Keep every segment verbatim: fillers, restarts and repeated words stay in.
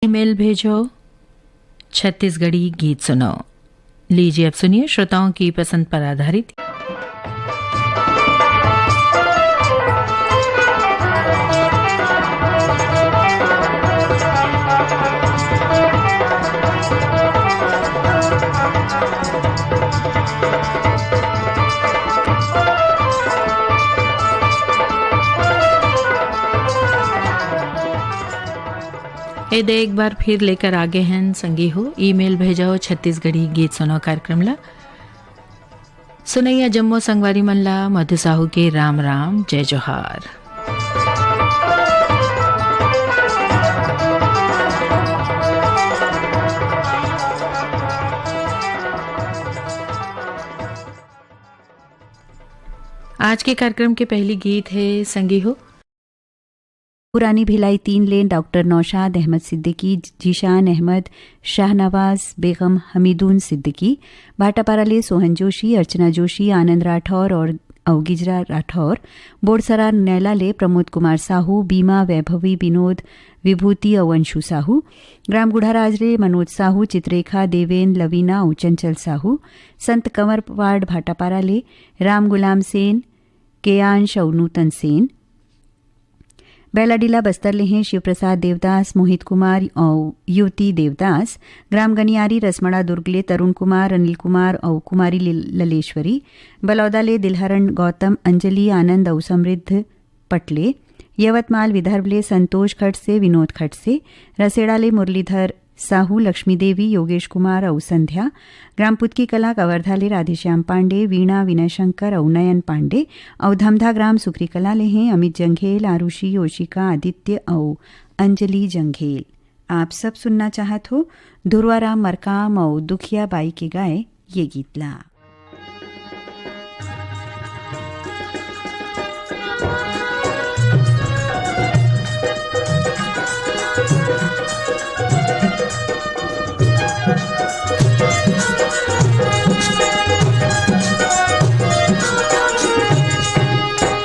Email भेजो, छत्तीसगढ़ी गीत सुनो। लीजिए, अब सुनिए श्रोताओं की पसंद पर आधारित। ए दे एक बार फिर लेकर आगे हैं संगी हो, ईमेल भेजो छत्तीसगढ़ी गीत सुनो कार्यक्रम ला। सुनैया जम्मो संगवारी मन ला मधु साहू के राम राम, जय जोहार। आज के कार्यक्रम के पहली गीत है संगी हो। पुरानी भिलाई तीन लेन डॉक्टर नौशाद अहमद सिद्दीकी, जीशान अहमद, शाहनवाज बेगम, हमीदुन सिद्दीकी, भाटापारा ले सोहन जोशी, अर्चना जोशी, आनंद राठौर और अउ गिजरा राठौर, बोरसरा नैला ले प्रमोद कुमार साहू, बीमा, वैभवी, विनोद, विभूति अउ अंशु साहू, ग्राम गुढ़ाराज ले मनोज साहू, चित्रेखा, देवेन, लवीना अउ चंचल साहू, संत कंवरपाड़ भाटापारा ले राम गुलाम सेन, केयांश अउ नूतन सेन, बैलाडीला बस्तर ले हैं शिवप्रसाद देवदास, मोहित कुमार अउ युवती देवदास, ग्राम गनियारी रसमड़ा दुर्ग ले तरुण कुमार, अनिल कुमार अउ कुमारी ल-, ललेश्वरी, बलौदा ले दिलहरण गौतम, अंजलि आनंद अउ समृद्ध पटले, यवतमाल विदर्भ ले संतोष खड़से, विनोद खड़से, रसेड़ा ले मुरलीधर साहू, लक्ष्मी देवी, योगेश कुमार अउ संध्या, ग्राम पुतकी कला कवर्धा ले राधेश्याम पांडे, वीणा, विनय शंकर अउ नयन पांडे, अउ धमधा ग्राम सुखरी कला ले हैं अमित जंघेल, आरुषि, योशिका, आदित्य अउ अंजलि जंघेल। आप सब सुनना चाहत हो धुरवा राम मरकाम अउ दुखिया बाई के गाए ये गीत ला।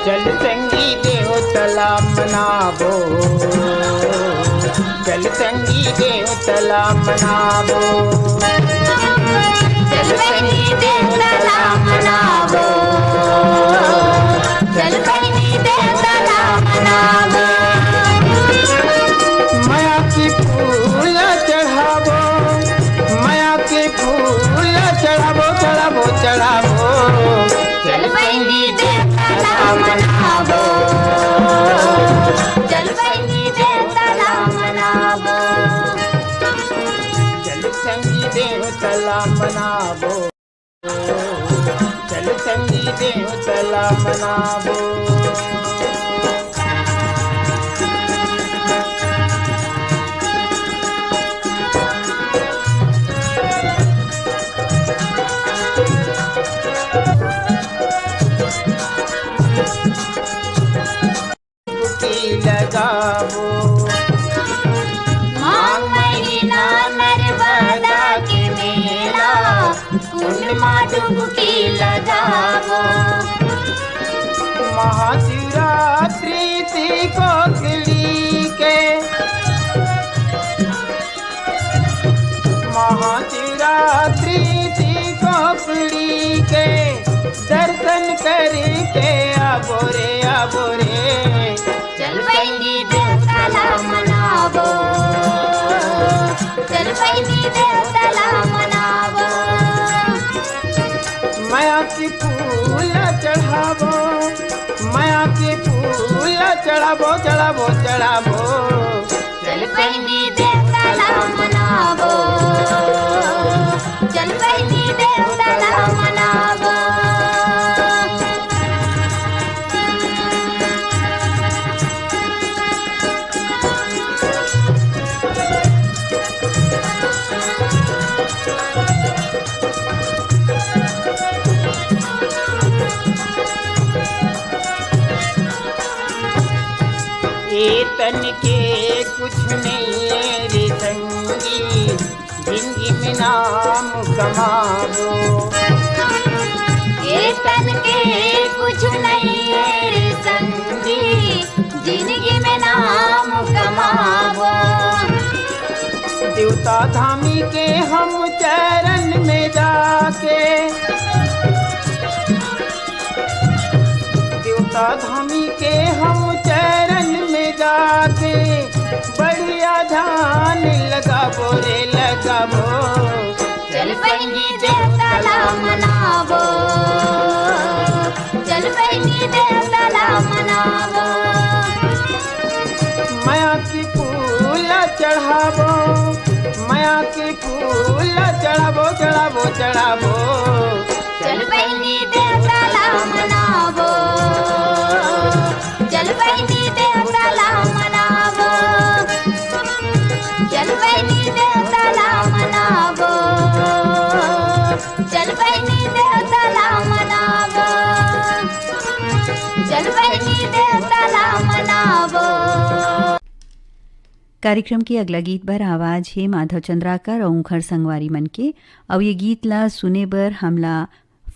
चल संगी देव तला मनाबो, चल संगी देव तला मनाबो, चल संगी देव तला मनाबो, चल संगी देव तला मनाबो। मया के फूल चढ़ाबो, मया के फूल चढ़ाबो, चढ़ाबो, चढ़ाबो। चल बहिनी देवता ला मनाबो, चल बहिनी देवता ला मनाबो, चल संगी देवता ला मनाबो, चल संगी देवता ला मनाबो। डुबकी लगाबो। माघ महीना नर्मदा के मेला, कुंड मा डुबकी लगाबो। महाशिवरात्रि ती कोकली के, महाशिवरात्रि ती कोकली के दर्शन करके आबो रे, आबो रे। चल बहिनी देवता ला मनाबो, चल बहिनी देवता ला मनाबो। मया के फूल चढ़ाबो, मया के फूल चढ़ाबो, चढ़ाबो, चढ़ाबो। चल बहिनी देवता ला मनाबो, चल बहिनी देवता ला मनाबो। ए तन के कुछ नहीं है रे संगी, जिंदगी में नाम कमाबो। ए तन के कुछ नहीं है रे संगी, जिंदगी में नाम कमाबो। देवता धामी के हम चरण में जाके, देवता धामी के हम चरण में जाके, बढ़िया ध्यान लगाबो रे लगाबो। चल बहिनी देवता ला मनाबो, चल बहिनी देवता ला मनाबो। माया के फूल चढ़ाबो, माया के फूल चढ़ाबो, चढ़ाबो, चढ़ाबो। चल बहिनी देवता ला मनाबो, चल बहिनी देवता ला मनाबो, चल बहिनी देवता ला मनाबो, चल बहिनी देवता ला मनाबो, चल बहिनी देवता ला मनाबो। कार्यक्रम के अगला गीत बर आवाज हे माधव चंद्राकर अउ उंखर संगवारी मन के। अउ ये गीत ला सुने बर हमला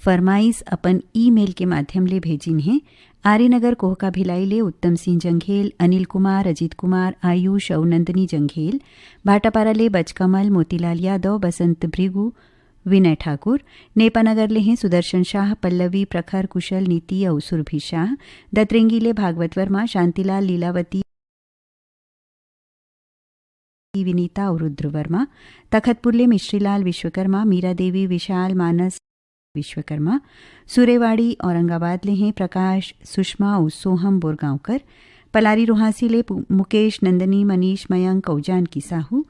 फरमाइश अपन ईमेल के माध्यम ले भेजिन हे। आर्यनगर कोहका भिलाई ले उत्तम सिंह जंघेल, अनिल कुमार, अजीत कुमार, आयुष अउ नंदनी जंघेल, भाटापारा ले बचकमल, मोतीलाल यादव, बसंत भृगु, विनय ठाकुर, नेपानगर ले हे सुदर्शन शाह, पल्लवी, प्रखर, कुशल, नीति अउ सुरभि शाह, दतरेंगी ले भागवत वर्मा, शांतिलाल, लीलावती, विनीता अउ रुद्र वर्मा, तखतपुर ले मिश्रीलाल विश्वकर्मा, मीरा देवी, विशाल, मानस विश्वकर्मा, सुरेवाड़ी औरंगाबाद ले हे प्रकाश, सुषमा अउ सोहम बोरगांवकर, पलारी रोहासी ले पु-, मुकेश, नंदनी, मनीष, मयंक अउ जानकी साहू,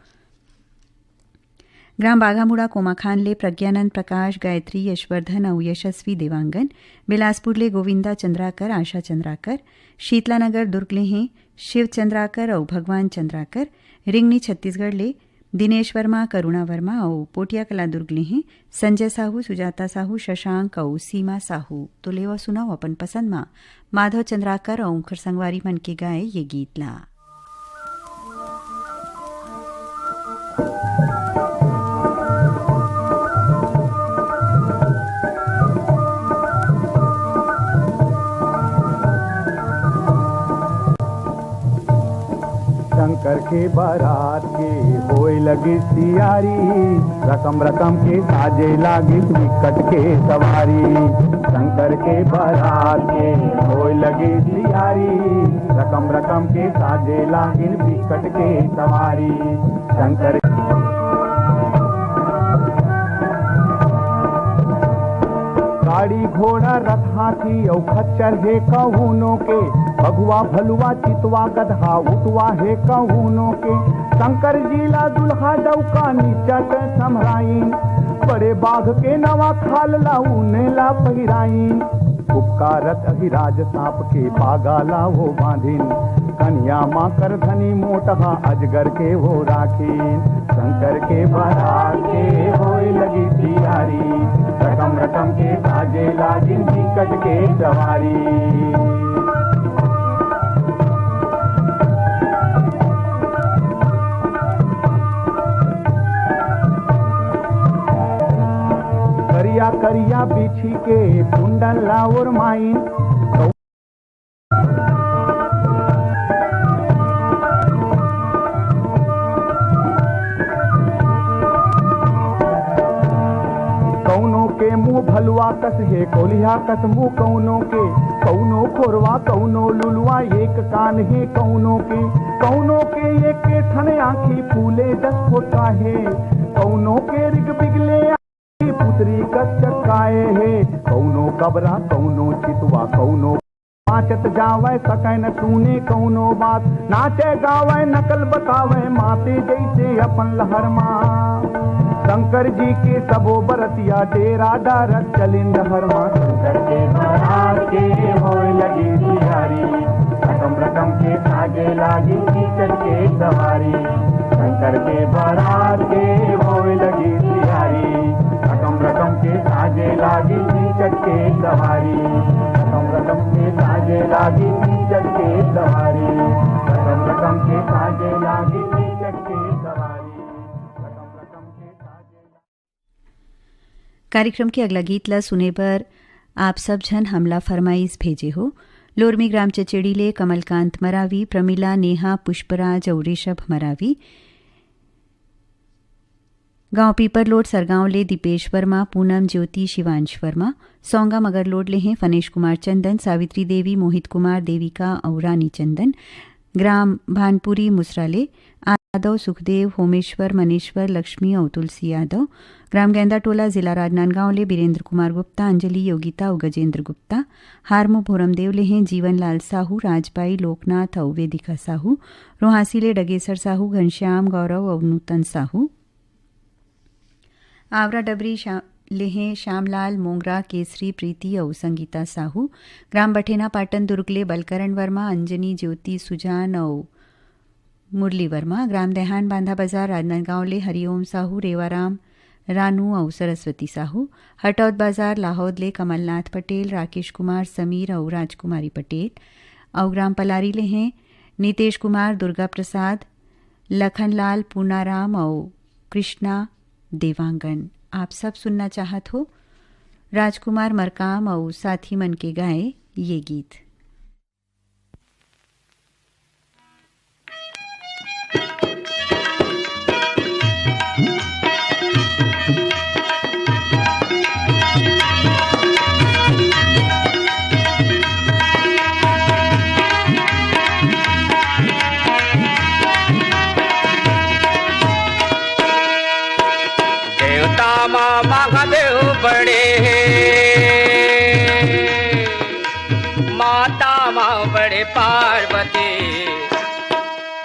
ग्राम बाघामुड़ा कोमाखान ले प्रज्ञानंद, प्रकाश, गायत्री, यशवर्धन अउ यशस्वी देवांगन, बिलासपुर ले गोविंदा चंद्राकर, आशा चंद्राकर, शीतला नगर दुर्ग ले हे शिव चंद्राकर अउ भगवान चंद्राकर, रिंगनी छत्तीसगढ़ ले दिनेश वर्मा, करुणा वर्मा अउ पोटिया कला दुर्ग ले हे संजय साहू, सुजाता साहू, शशांक अउ सीमा साहू। तो लेवा सुनाओ अपन पसंद मा माधव चंद्राकर अउ उंखर संगवारी मन के गाए ये गीत ला। शंकर के बारात के होए लगिस तियारी, रकम रकम के साजे लागिस विकट के सवारी। शंकर के बारात के होए लगिस तियारी, रकम रकम के साजे लागिन विकट के सवारी। शंकर गाड़ी घोड़ा रथ हाथी अउ खच्चर हे कहूनो के, बघुआ भलुआ चितवा गदहा उठवा हे कहूनो के। शंकर जी ला दुल्हा डौका नीचा के सम्हराइन, बड़े बाघ के नवा खाल ला ऊने ला पहिराइन। उपकारत अहिराज सांप के पागा ला वो बांधिन, कनिया मा करधनी मोटहा अजगर के वो राखिन। शंकर के बारात के होए लगी तियारी, रकम रकम के साजे लागिन बिकट के सवारी। करिया करिया बिछी के कुंडल ला ओरमाइन। कौनो के मुंह भलुआ कस हे, कोलिहा कस मुंह कौनो के, कौनो खोरवा, कौनो लुलुआ, एक कान हे कौनो के, कौनो के एक ठन आंखी फूले दस फोटा हे, कौनो के रिग बिगले पुतरी कस चटकाए हे, कौनो कबरा, कौनो चितवा, कौनो बाँचत जावय, सकै न सुने कौनो बात। नाचय गावय, नकल बतावय, माते जैसे अपन लहर मा। शंकर जी के सबो बरतिया, डेरा डारत चलिन डहर मा। शंकर के बारात के होय लगी तियारी, रकम रकम के साजे लागी कीचक के सवारी। शंकर के बारात के होय लगी तियारी, रकम रकम के साजे लागी कीचक के सवारी। रकम रकम के साजे लागी कीचक के सवारी। रकम रकम के साजे लागी कीचक के सवारी। रकम रकम के साजे कार्यक्रम के अगला गीत ला सुने बर आप सब झन हमला फरमाइश भेजे हो। लोरमी ग्राम चचेड़ी ले कमलकांत मरावी, प्रमिला, नेहा, पुष्पराज अउ ऋषभ मरावी। गांव पीपरलोड सरगांव ले दीपेश वर्मा, पूनम ज्योति, शिवांश वर्मा। सौंगा मगरलोड ले हैं फनेश कुमार चंदन, सावित्री देवी, मोहित कुमार, देविका अउ रानी चंदन। ग्राम भानपुरी मुसरा ले यादव, सुखदेव, होमेश्वर, मनेश्वर, लक्ष्मी अउ तुलसी यादव। ग्राम गैंदा टोला, जिला राजनांदगांव ले बीरेंद्र कुमार गुप्ता, अंजलि, योगिता अउ गजेंद्र गुप्ता। हारमो भोरमदेव ले हैं जीवन लाल साहू, राजबाई, लोकनाथ अउ वेदिका साहू। रोहासी ले डगेसर साहू, घनश्याम, गौरव अउ नूतन साहू। आवरा डबरी शा-, ले हैं श्यामलाल, मोंगरा, केसरी, प्रीति अउ संगीता साहू। ग्राम बठेना पाटन दुर्ग ले बलकरण वर्मा, अंजनी, ज्योति, सुजान अउ मुरली वर्मा। ग्राम देहान बांधा बाजार राजनांदगांव ले हरिओम साहू, रेवाराम, रानू अउ सरस्वती साहू। हटौद बाजार लाहौद ले कमलनाथ पटेल, राकेश कुमार, समीर अउ राजकुमारी पटेल। अउ ग्राम पलारी ले हैं नितेश कुमार, दुर्गा प्रसाद, लखनलाल, पूनाराम अउ कृष्णा देवांगन। आप सब सुनना चाहत हो राजकुमार मरकाम अउ साथी मन के गाए ये गीत। देवता मा महादेव बड़े हे, माता मा बड़े पार्वती।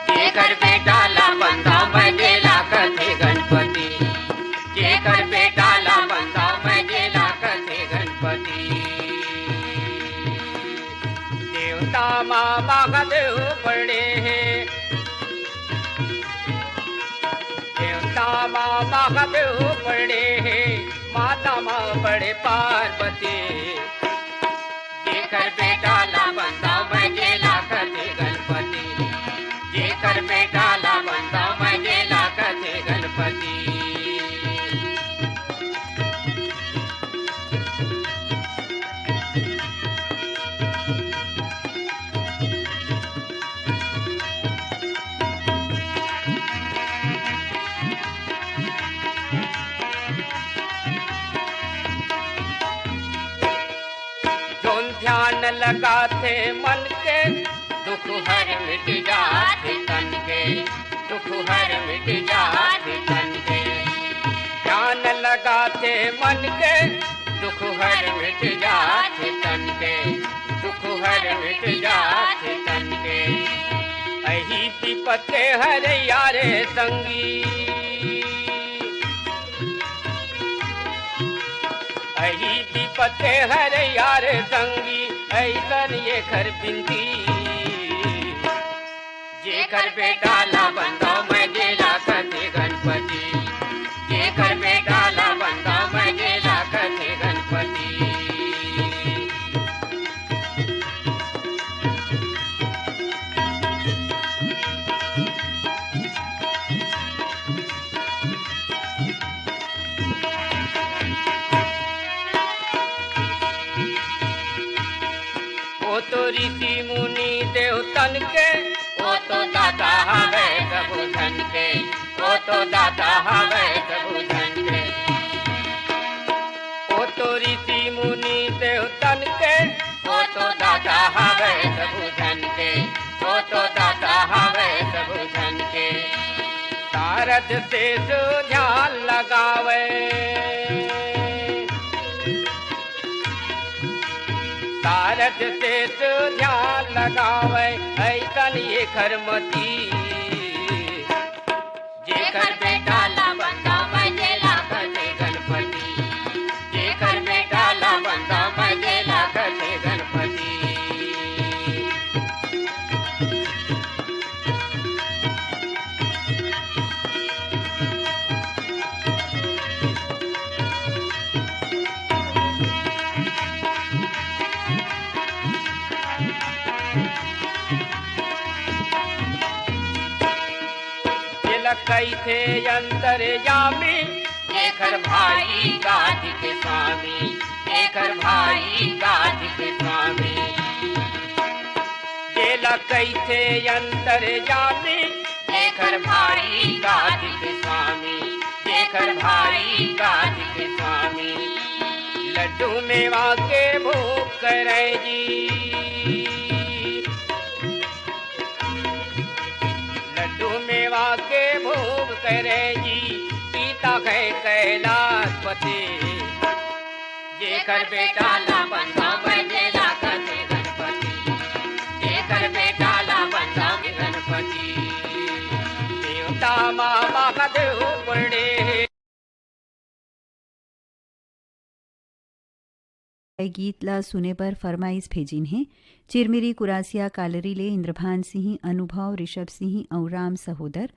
जेकर बेटा ला बंदा मैं गेला कथे गणपति, जेकर बेटा ला बंदा मैं गेला कथे गणपति। देवता मा महादेव बड़े हे, देवता मा महादेव बड़े हे, माता मा बड़े पार्वती। जेकर बेटा ला बंदा मैं गेला कथे गणपति, जेकर बेटा ला बंदा मैं गेला कथे गणपति। जोन ध्यान लगाथे मन के, दुख हर मिट जाथे तन के, दुख हर मिट जाथे तन के। ध्यान लगाथे मन के, दुख हर मिट जाथे तन के, दुख हर मिट जाथे तन के। अही विपत के हरैया रे संगी, अही विपत के हरैया रे संगी, अइसन एकर बिनती। जेकर बेटा ला बंदा मैं गेला कथे गणपति, जेकर बेटा ला बंदा मैं गेला कथे गणपति। ओ तो ऋषि मुनि देवतन के, ओ तो दाता हवे सबो झन के, ओ तो दाता हवे सबो झन के। ओ तो ऋषि मुनि देवतन के, ओ तो दाता हवे सबो झन के, ओ तो दाता हवे सबो झन के। शारद शेष ध्यान लगावे, शारद शेष ध्यान लगावे, अइसन एकर मती। जेकर बेटा ला बंदा मैं गेला कथे गणपति, जेकर बेटा ला बंदा मैं गेला कथे गणपति। जेला कहिथे अंतर्यामी, एकर भाई कार्तिक स्वामी, एकर भाई कार्तिक स्वामी। जेला कहिथे अंतर्यामी, एकर भाई कार्तिक स्वामी, एकर मेवा के भोग करे जी, लड्डू मेवा के भोग करे जी, सीता गए कैलाशपति। जेकर बेटा ला बंधा बनेला कथे गणपति, जेकर बेटा ला बंधा गणपति। देवता माँ महादेव पड़े। ए गीत ला सुने बर फरमाइश भेजिन हे चिरमिरी कुरासिया कालरी ले इंद्रभान सिंह, अनुभव, ऋषभ सिंह अउ राम सहोदर।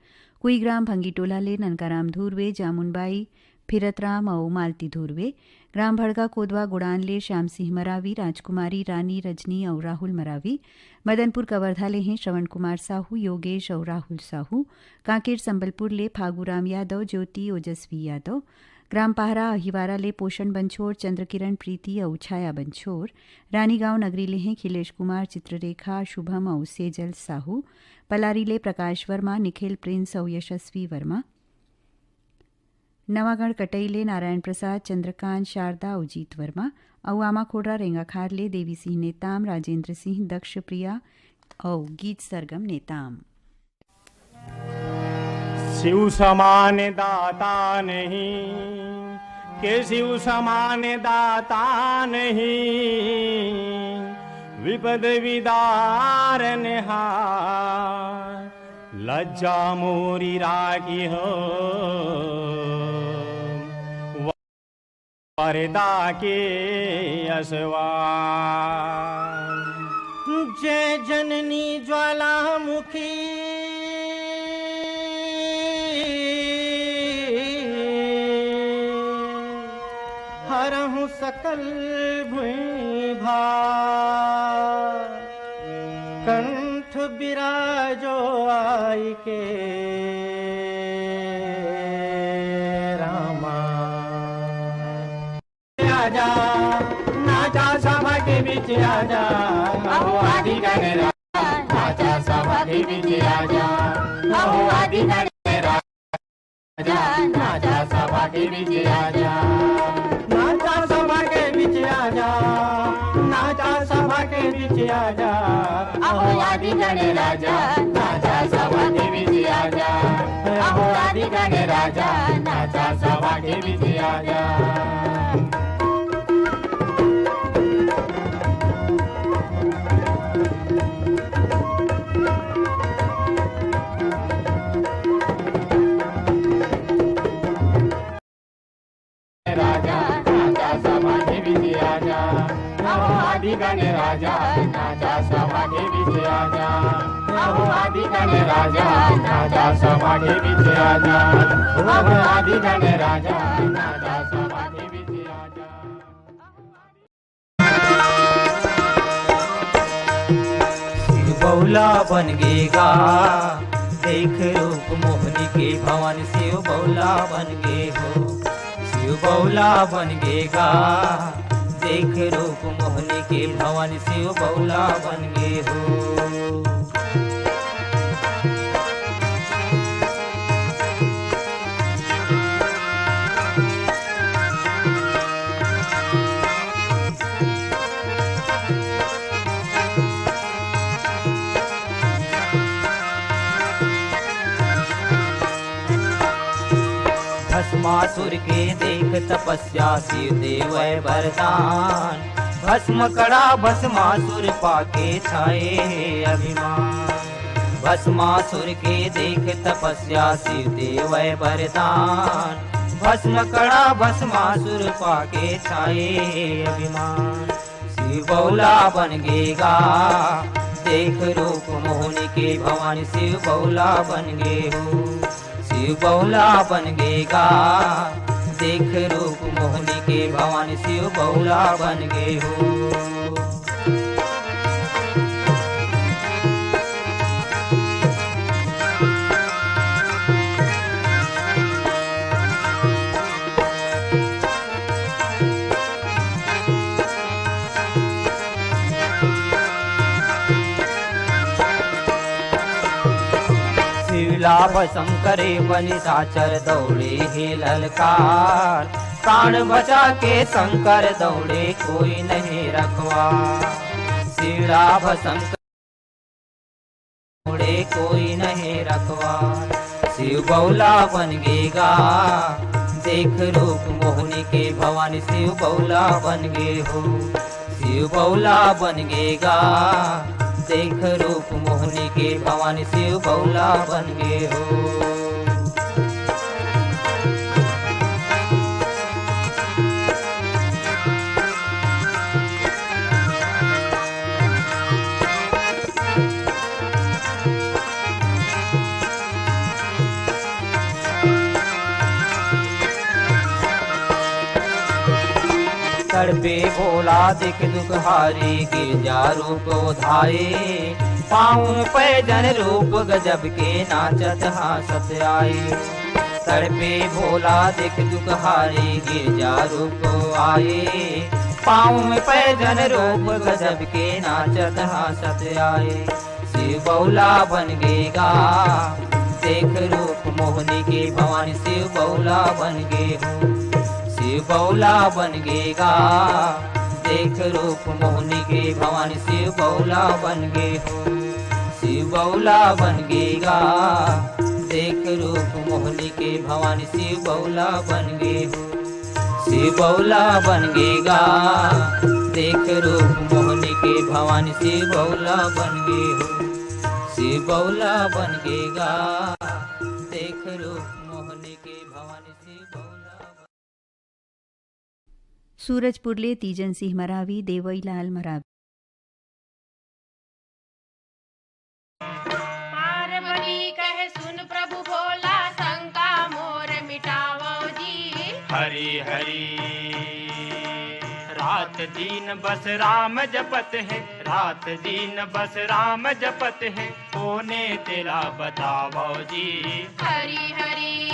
कुईग्राम भंगीटोला ले ननकाराम धुर्वे, जामुनबाई, फिरतराम अउ मालती धुर्वे। ग्राम भड़गा कोदवा गुड़ान ले श्याम सिंह मरावी, राजकुमारी, रानी, रजनी अउ राहुल मरावी। मदनपुर कवर्धा ले हे श्रवण कुमार साहू, योगेश अउ राहुल साहू। कांकेर संबलपुर ले फागूराम यादव, ज्योति, ओजस्वी यादव। ग्राम पहरा अहिवारा ले पोषण बंछोर, चंद्रकिरण प्रीति अउ छाया बंछोर। रानीगांव नगरी ले हे खिलेश कुमार, चित्ररेखा, शुभम अउ सेजल साहू। पलारी ले प्रकाश वर्मा, निखिल प्रिंस अउ यशस्वी वर्मा। नवागढ़ कटई ले नारायण प्रसाद, चंद्रकांत, शारदा अउ जीत वर्मा। अउ आमाखोड़रा रेंगाखार ले देवी सिंह नेताम, राजेंद्र सिंह, दक्ष प्रिया अउ गीत सरगम नेताम। शिव समान दाता नहीं, के शिव समान दाता नहीं, विपद विदारन हार, लज्जा मोरी राखी हो, वरदा के असवार। जय जननी ज्वालामुखी, हरहु सकल भुइँ भार। कंठ बिराजो आइके रामा। आजा, नाचा सभा के बीच आजा, अहो आदि गणराज। नाचा सभा के बीच आजा, अहो आदि गणराज। नाचा सभा के बीच आजा, नाचा सभा के बीच आजा, नाचा सभा के बीच आजा। अहो आदि गणराजा, नाचा सभा के बीच आजा। अहो आदि गणराजा, नाचा सभा के बीच आजा। राजा, नाचा सभा के बीच आजा। अहो आदि गणराजा, नाचा सभा के बीच आजा। अहो आदि गणराजा, नाचा सभा के बीच आजा। अहो आदि गणराजा, नाचा सभा के बीच आजा। शिव बौला बन गे गा, देख रूप मोहनी के भवन शिव बौला बन गे हो। शिव बौला बन गे गा, देख रूप मोहनी के भवन शिव बौला बन गे हो। भस्मासुर के देख तपस्या शिव देवै वरदान। भस्म कड़ा भस्मासुर पाके छाए हे अभिमान। भस्मासुर के देख तपस्या शिव देवै वरदान। भस्म कड़ा भस्मासुर पाके छाए हे अभिमान। शिव बौला बन गे गा, देख रूप मोहनी के भवन शिव बौला बन गे हो। शिव बौला बन गे गा, देख रूप मोहनी के भवन शिव बौला बन गे हो। शिवला भस्म करे बनि साचर दौड़े हे ललकार। प्राण बचा के शंकर दौड़े कोई नहीं रखवा, सीड़ा भसम दौड़े कोई नहीं रखवा। शिव बौला बन गे गा, देख रूप मोहनी के भवानी शिव बौला बन गे हो। शिव बौला बन गे गा, देख रूप मोहनी के भवानी शिव बौला बन गे हो। तड़पे भोला देख दुख हारी, गिरजा रूप ओधाए। पाँव पैजन रूप गजब के, नाचत हाँसत आए। तड़पे भोला देख दुख हारी, गिरजा रूप आए। पाँव पैजन रूप गजब के, नाचत हाँसत आए। शिव बौला बन गे गा, देख रूप मोहनी के भवानी शिव बौला बन गे हो। शिव बौला बन गे गा, देख रूप मोहनी के भवानी शिव बौला बन गे हो। शिव बौला बन गे गा, देख रूप मोहनी के भवानी शिव बौला बन गे हो। शिव बौला बन गे गा, देख रूप मोहनी के भवानी शिव बौला बन गे हो। शिव बौला बन गे गा, देख रूप मोहनी के भवानी शिव बौला बन सूरजपुर ले तीजन सिंह मरावी, देवईलाल मरावी। पार्वती कहे सुन प्रभु भोला, शंका मोर मिटावो जी। हरि हरि। रात दिन बस राम जपत हे, रात दिन बस राम जपत हे, कोने तेला बतावो जी। हरि हरि।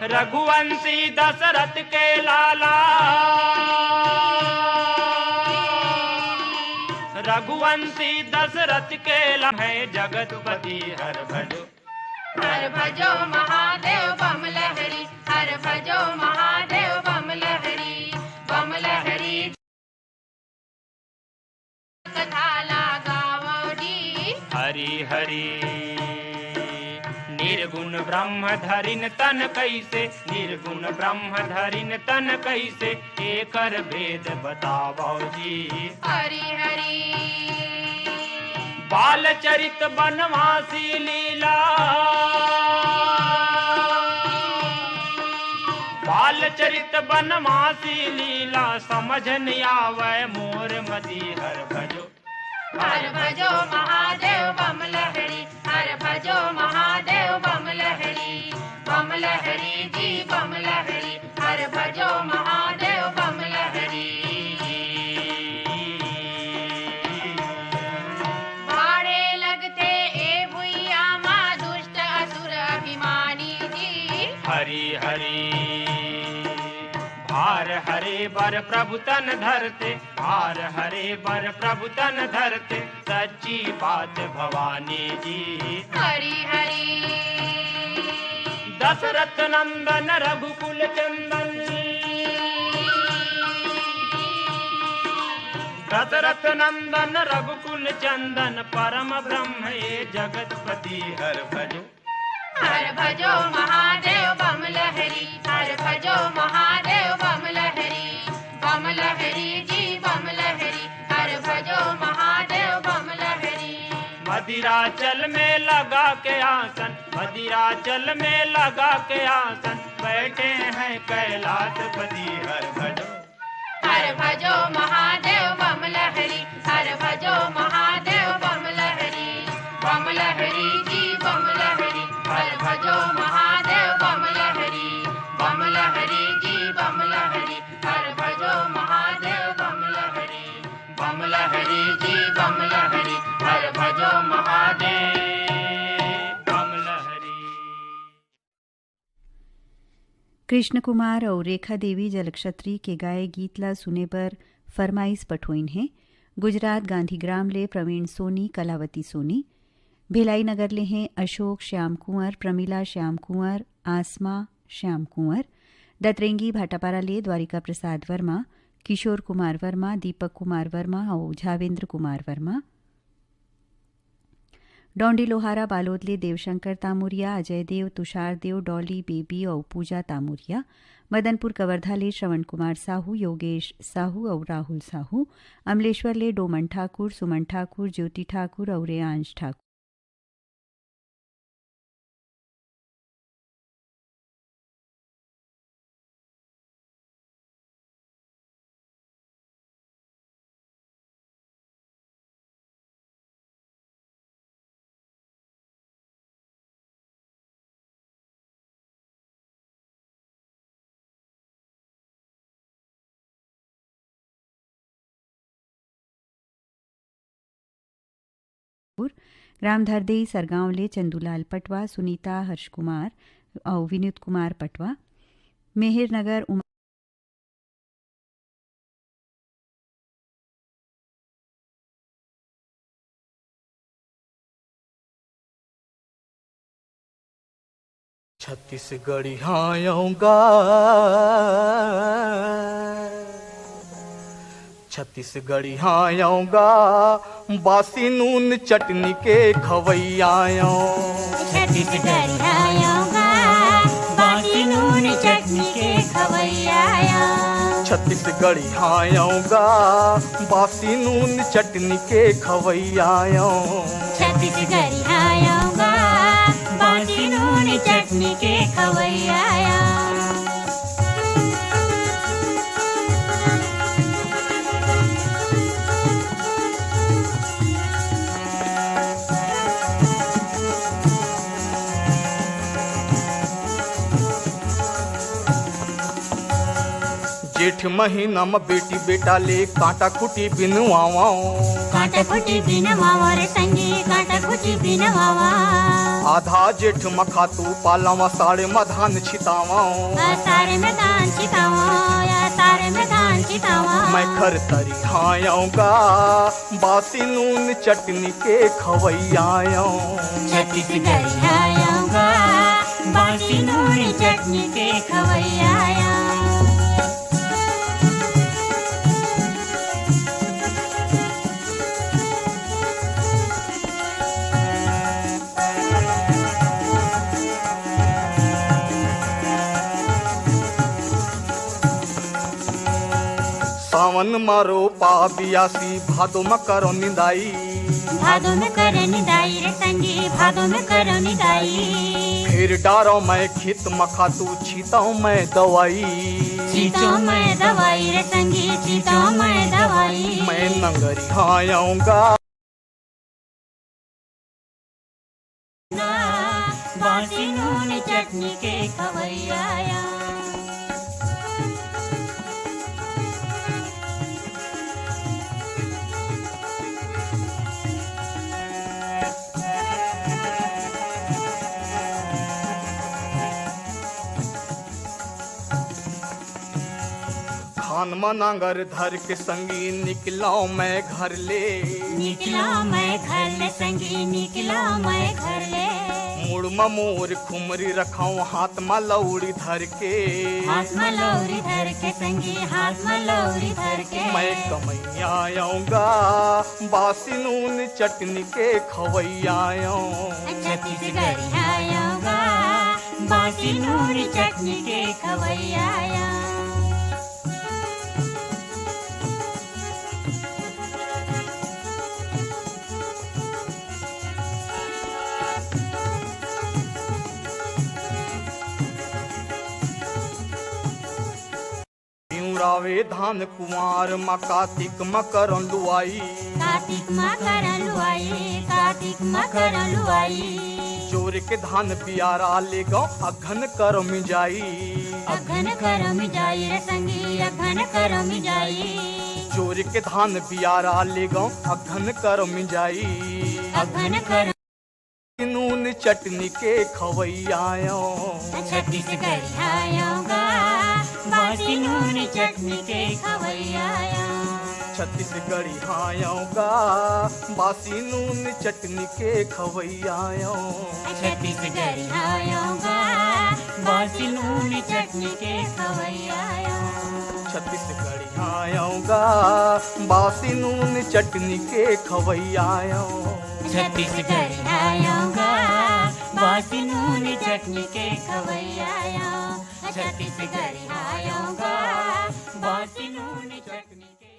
रघुवंशी दशरथ के लाला, रघुवंशी दशरथ के ला-, है जगतपति हर भजो। हर भजो महादेव बम लहरी, हर भजो महादेव बम लहरी, बम लहरी। कथा लगावो जी। हरि हरि। निर्गुण ब्रह्म धरिन तन कैसे, निर्गुण ब्रह्म धरिन तन कैसे, एकर भेद बतावो जी। हरि हरि। बाल चरित बनवासी लीला, बाल चरित बनवासी लीला, समझ न आवे मोर मति हर भजो। हर भजो महादेव बम लहरी, हर भजो महादेव बम लहरी, बम लहरी जी बम लहरी, हर भजो महादेव बम लहरी। भाड़े लगथे ए भुइया मा दुष्ट असुर अभिमानी जी। हरि हरि। भार हरे बर प्रभु तन धरते, भार हरे बर प्रभु तन धरते, सच्ची बात भवानी जी। हरि हरि। दशरथ नंदन रघुकुल चंदन, दशरथ नंदन रघुकुल चंदन, परम ब्रह्म ए जगतपति हर भजो। हर भजो महादेव बम लहरी, हर भजो महादेव बम लहरी, बम लहरी जी बम लहरी, हर भजो महादेव बम लहरी। मदिराचल में लगा के आसन, मदिराचल में लगा के आसन, बैठे हैं कैलाशपति हर भजो। हर भजो महादेव बम लहरी, हर भजो महादेव बम लहरी, बम लहरी जी बम लहरी, हर भजो महादेव बम लहरी, बम लहरी जी बम लहरी, हर भजो महादेव बम लहरी, बम लहरी जी बम लहरी, हर भजो महादेव बम लहरी। कृष्ण कुमार अउ रेखा देवी जलक्षत्री के गाए गीत ला सुने बर फरमाइश पठोइन हे। गुजरात गांधीग्राम ले प्रवीण सोनी, कलावती सोनी। भिलाई नगर ले हे अशोक श्याम कुंवर, प्रमिला श्याम कुंवर, आसमा श्याम कुंवर। दतरेंगी भाटापारा ले द्वारिका प्रसाद वर्मा, किशोर कुमार वर्मा, दीपक कुमार वर्मा अउ झावेंद्र कुमार वर्मा। डौंडी लोहारा बालोद ले देवशंकर तामुरिया, अजय देव, तुषार देव, डॉली बेबी अउ पूजा तामुरिया। मदनपुर कवर्धा ले श्रवण कुमार साहू, योगेश साहू अउ राहुल साहू। अमलेश्वर ले डोमन ठाकुर, सुमन ठाकुर, ज्योति ठाकुर अउ रेयांश ठाकुर। ग्राम धरदेई सरगांव ले चंदूलाल पटवा, सुनीता हर्ष कुमार अउ विनोद कुमार पटवा। मेहर नगर उमा छत्तीसगढ़िया आऊंगा, छत्तीसगढ़िया आऊंगा, बासी नून चटनी के खवैया आऊं। छत्तीसगढ़िया आऊंगा, बासी नून चटनी के खवैया आऊं। छत्तीसगढ़िया आऊंगा, बासी नून चटनी के खवैया आऊं। छत्तीसगढ़िया आऊंगा, बासी नून चटनी के खवैया आऊं। जेठ महीना म बेटी बेटा ले कांटा खूंटी बिनवावं। कांटा खूंटी बिनवावं रे संगी, कांटा खूंटी बिनवावं। आधा जेठ म खातू पालवं, साड़े म धान छितावं। आ, साड़े म धान छितावं, या साड़े म धान छितावं। मैं खर तरी हायंगा, बासी नून चटनी के खवैया आऊं। छत्तीसगढ़िया आऊंगा, बासी नून चटनी के खवैया आऊं। सावन म रोपा बियासी, भादो म करो निंदाई। भादो म करो निंदाई रे संगी, भादो म करो निंदाई। फेर डारो मैं खेत म खातू, छीतों मैं दवाई। छीतों मैं दवाई रे संगी, छीतों मैं दवाई। मैं नंगरी हायंगा। बासी नून चटनी के खवैया आऊं। खान म नांगर धर के संगी निकलौं मैं घर ले। निकलौं मैं घर ले संगी, निकलौं मैं घर ले। मुड़ म मोर खुमरी रखौं, हाथ म लौड़ी धर के। हाथ म लौड़ी धर के संगी, हाथ म लौड़ी धर के। मैं कमैया आऊंगा, बासी नून चटनी के खवैया आऊं। छत्तीसगढ़िया आऊंगा, बासी नून चटनी के खवैया आऊं। पिंवरावे धान कुंवार म, कातिक म करन लुवाई। कातिक म करन लुवाई, कातिक म करन लुवाई। जोर के धान बियारा लेगौं, अघन कर मिंजाई। अघन कर मिंजाई रे संगी, अघन कर मिंजाई। जोर के धान बियारा लेगौं, अघन कर मिंजाई। अघन कर नून चटनी के खवैया आऊं। छत्तीसगढ़िया आऊंगा, बासी नून चटनी के खवैया आऊं। छत्तीसगढ़िया आऊंगा, बासी नून चटनी के खवैया आऊं। छत्तीसगढ़िया आऊंगा, बासी नून चटनी के खवैया आयो। छत्तीसगढ़िया आयो गा, बासी नून चटनी के खवैया आयो। छत्तीसगढ़िया आयो गा, बासी नून चटनी के खवैया आयो। छत्तीसगढ़िया आयो गा, बासी नून चटनी के।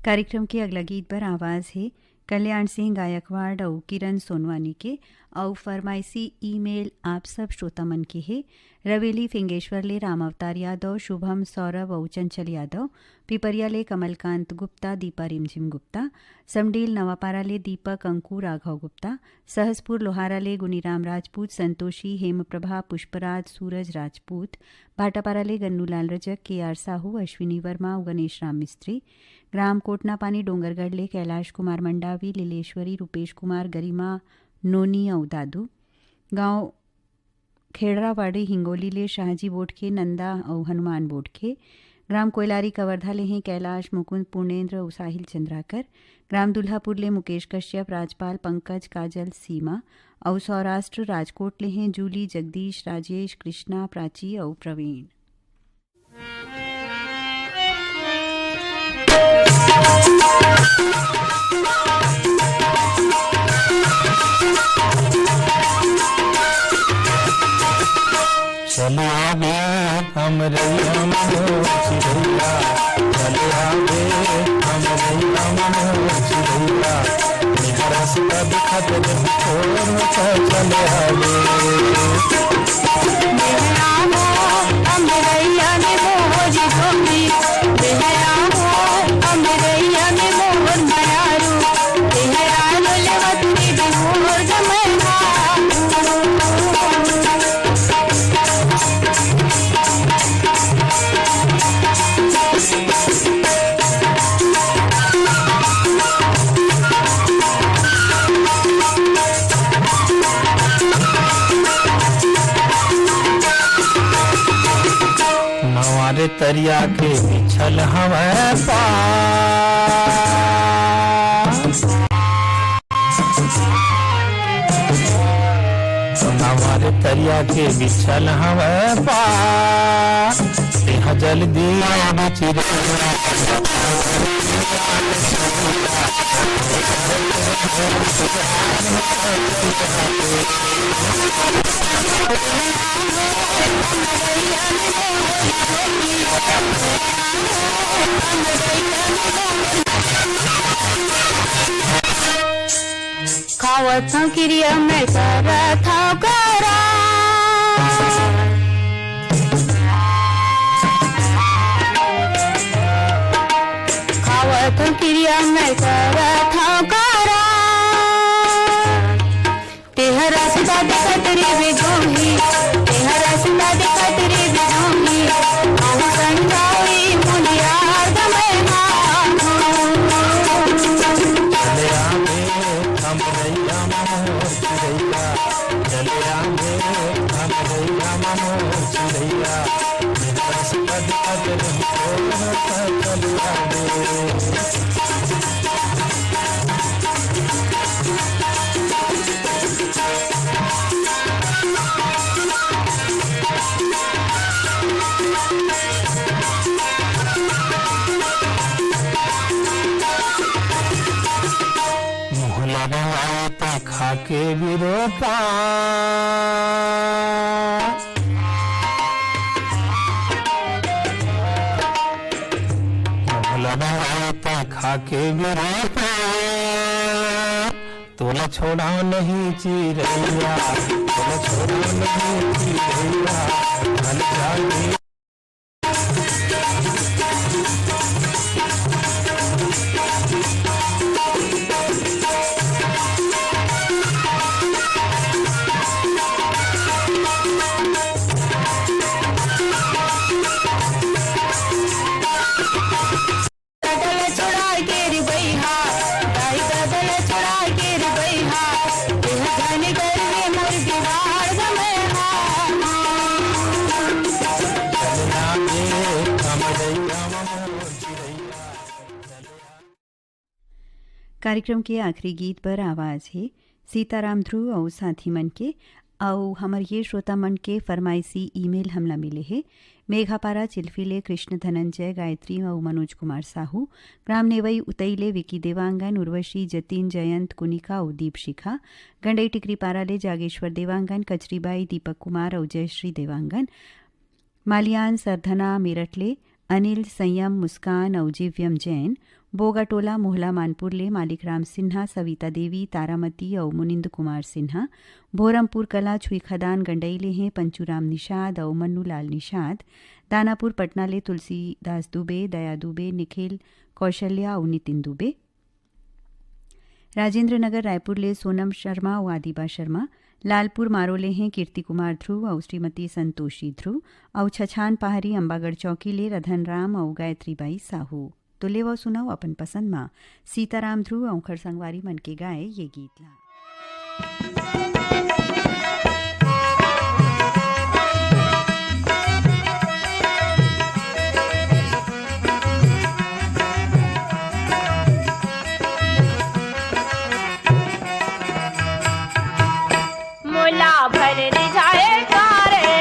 कार्यक्रम के अगला गीत बर आवाज हे कल्याण सिंह गायकवाड़ अउ किरण सोनवानी के, अउ फरमाइशी ईमेल आप सब श्रोता मन के हे। रवेली फिंगेश्वर ले राम अवतार यादव, शुभम, सौरभ अउ चंचल यादव, पिपरिया ले कमलकांत गुप्ता, दीपा रिमझिम गुप्ता, समडील नवापारा ले दीपक, अंकु, राघव गुप्ता, सहसपुर लोहारा ले गुनीराम राजपूत, संतोषी, हेमप्रभा, पुष्पराज, सूरज राजपूत, भाटापारा ले गन्नूलाल रजक, के आर साहू, अश्विनी वर्मा अउ गणेश राम मिस्त्री। ग्राम कोटनापानी डोंगरगढ़ ले कैलाश कुमार मंडावी, लीलेश्वरी, रूपेश कुमार, गरिमा, नोनी अउ दादू। गांव खेड़रावाड़ी हिंगोली ले शाहजी बोटखे, नंदा अउ हनुमान बोटखे। ग्राम कोयलारी कवर्धा ले हैं कैलाश, मुकुंद, पूर्णेंद्र अउ साहिल चंद्राकर। ग्राम दुल्हापुर ले मुकेश कश्यप, राजपाल, पंकज, काजल, सीमा। अउ सौराष्ट्र राजकोट ले हैं जूली, जगदीश, राजेश, कृष्णा, प्राची अउ प्रवीण। चले आवे हमरैया मनो चिरैया, चले आवे हमरैया मनो चिरैया। मेहरा से कद खत दे छोड़ के चले आवे। मेहरा हो हमरैया ने मोर जोगी, मेहरा हो हमरैया ने मोर मयारू, मेहरा लो लेवत रे मोर जमैना। नवारे तरिया के बिछल हवय पार। नवारे तरिया के बिछल हवय पार। तेहा जल्दी आव चिरैया। खावत हंव किरिया मैं करत हंव करार। खावत हंव किरिया मैं करत हंव करार। तेहा रस्ता देखत रे बिजोही, तेहा रस्ता देखत रे बिजोही। अउ संझावी मुनियार गमय मा। चले आवे हमरैया मोर चिरैया, चले आवे हमरैया मोर चिरैया। मेहरा से कद खत दे छोड़ के चले आवे। मुँह लगा आए त खा के बिरोपा। मुँह लगा आए त खा के बिरोपा। तोला छोड़ा नहीं चिरैया, तोला छोड़ा नहीं चिरैया, मन जाने। दादा ल छोड़ा के रे बइहा, दाई दादा ल छोड़ा के रे बइहा, तेहा घन गरवे मोर दीवार गमय हा। कार्यक्रम के आखिरी गीत पर आवाज हे सीताराम ध्रुव अउ साथी मन के। अउ हमर ये श्रोता मन के फरमाइशी ईमेल हमला मिले हे। मेघापारा चिल्फी ले कृष्ण धनंजय, गायत्री अउ मनोज कुमार साहू, ग्राम नेवई उतई ले विकी देवांगन, उर्वशी, जतिन, जयंत, कुनिका अउ दीप शिखा, गंडई टिकरीपारा ले जागेश्वर देवांगन, कचरीबाई, दीपक कुमार अउ जयश्री देवांगन, मालियान, सरधना, मेरठ ले अनिल, संयम, मुस्कान अउ जीव्यम जैन, बोगाटोला, मोहला मानपुर ले मालिक राम सिन्हा, सविता देवी, तारामती अउ मुनिंद कुमार सिन्हा, भोरमपुर कला, छुईखदान, गंडई ले हें पंचूराम निषाद अउ मन्नूलाल निषाद, दानापुर पटना ले तुलसीदास दुबे, दया दुबे, निखिल, कौशल्या अउ नितिन दुबे। राजेंद्र नगर रायपुर ले सोनम शर्मा अउ आदिबा शर्मा, लालपुर मारो ले हें कीर्ति कुमार ध्रुव अउ श्रीमती संतोषी ध्रुव, अउ छछान पहारी अम्बागढ़ चौकी ले रधन राम अउ गायत्री बाई साहू। तो लेवव सुनव अपन पसंद मा सीताराम ध्रुव अउ ओखर संगवारी मन के गाए ये गीत ला। मोला भल रिझाए का रे,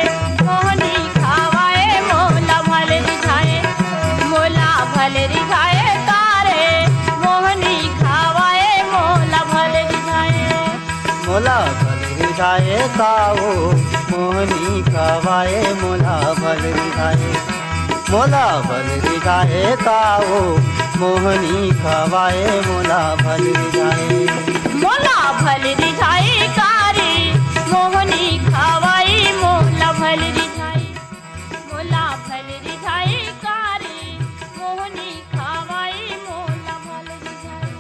मोहनी खवाए मोला भल रिझाए, मोला भल रिझाए का रे, मोहनी खवाए मोला भल रिझाए। मोला भल रिझाए का ओ, मोहनी खवाए मोला भल रिझाए। मोला भल रिझाए का ओ, मोहनी खवाए मोला भल रिझाए। मोला भल रिझाए का रे, मोहनी खवाए मोला भल रिझाए। मोला भल रिझाए का रे, मोहनी खवाए मोला भल रिझाए।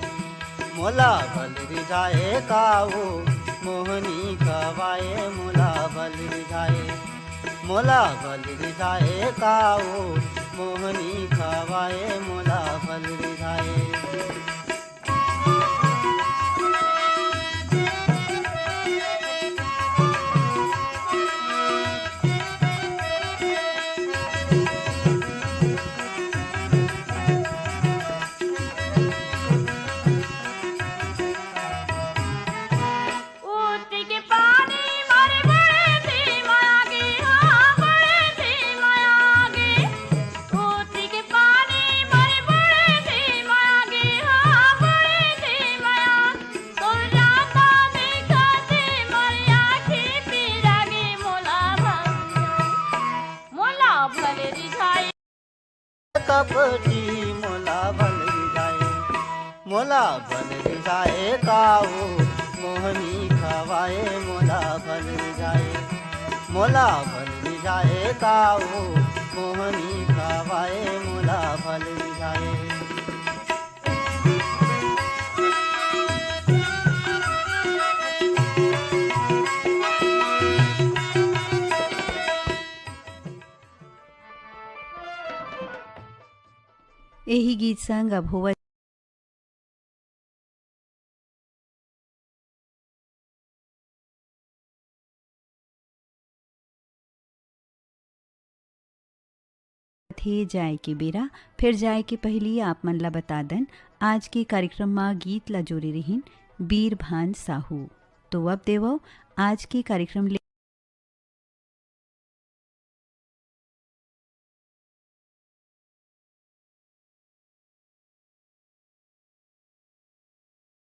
मोला भल रिझाए का ओ, मोहनी खवाए मोला भल रिझाए। मोला भल रिझाए का ओ, मोहनी खवाए मोला भल रिझाए। ऊटी के पानी मारे बड़े धीमा आगे, हाँ, बड़े धीमा आगे। ऊटी के पानी मारे बड़े धीमा आगे, हाँ, बड़े धीमा आगे। तोर राता देखा दे मोर आँखी पीरा गे मोला भल, मोला भल रिझाए। कपटी मोला भल रिझाए, मोला भल रिझाए का ओ, मोहनी खवाए मोला भल रिझाए। मोला भल रिझाए का ओ, मोहनी खवाए मोला भल रिझाए। एही गीत संग अब होवत हे जाए के बेरा। फिर जाए के पहिली आप मन ला बता दन, आज के कार्यक्रम मा गीत ला जोरे रहिन बीर भान साहू। तो अब देवव, आज के कार्यक्रम